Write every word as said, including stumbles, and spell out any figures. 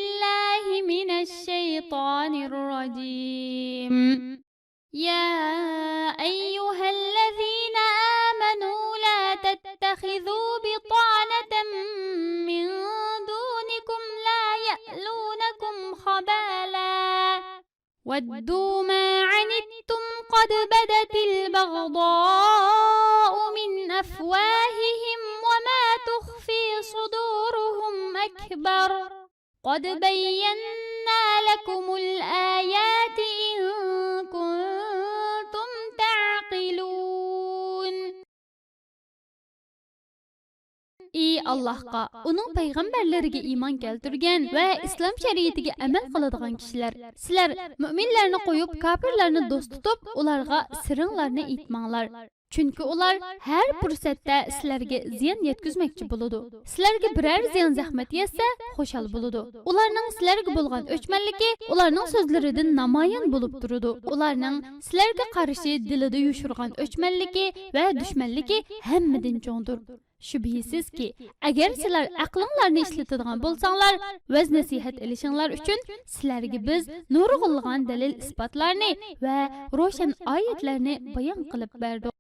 بالله من الشيطان الرجيم. يا أيها الذين آمنوا لا تتخذوا بطانة من دونكم لا يألونكم خبالا ودوا ما عنتم قد بدت البغضاء من أفواههم وما تخفي صدورهم أكبر قد بينا لكم الآيات إن كنتم تعقلون. ئى ئاللاھقا، ئۇنىڭ پەيغەمبەرلىرىگە ئىمان كەلتۈرگەن ۋە ئىسلام شەرىئىتىگە ئەمەل قىلىدىغان كىشىلەر، سىلەر مۇئمىنلەرنى قويۇپ، كاپىرلارنى دوست تۇتۇپ، ئۇلارغا سىرىڭلارنى ئېيتماڭلار. چۈنكى ئۇلار ھەر پۇرسەتتە سىلەرگە زىيان يەتكۈزمەكچى بولىدۇ. سىلەرگە بىرەر زىيان زەخمەت يەتسە، خۇشال بولىدۇ. ئۇلارنىڭ سىلەرگە بولغان ئۆچمەنلىكى ئۇلارنىڭ سۆزلىرىدىن نامايان بولۇپ تۇرىدۇ. ئۇلارنىڭ سىلەرگە قارشى دىلىدا يوشۇرغان ئۆچمەنلىكى ۋە دۈشمەنلىكى ھەممىدىن چوڭدۇر. شۈبھىسىزكى، ئەگەر سىلەر ئەقلىڭلارنى ئىشلىتىدىغان بولساڭلار، ۋەز-نەسىھەت ئېلىشىڭلار ئۈچۈن سىلەرگە بىز نۇرغۇنلىغان دەلىل-ئىسپاتلارنى ۋە روشەن ئايەتلەرنى بايان قىلىپ بەردۇق.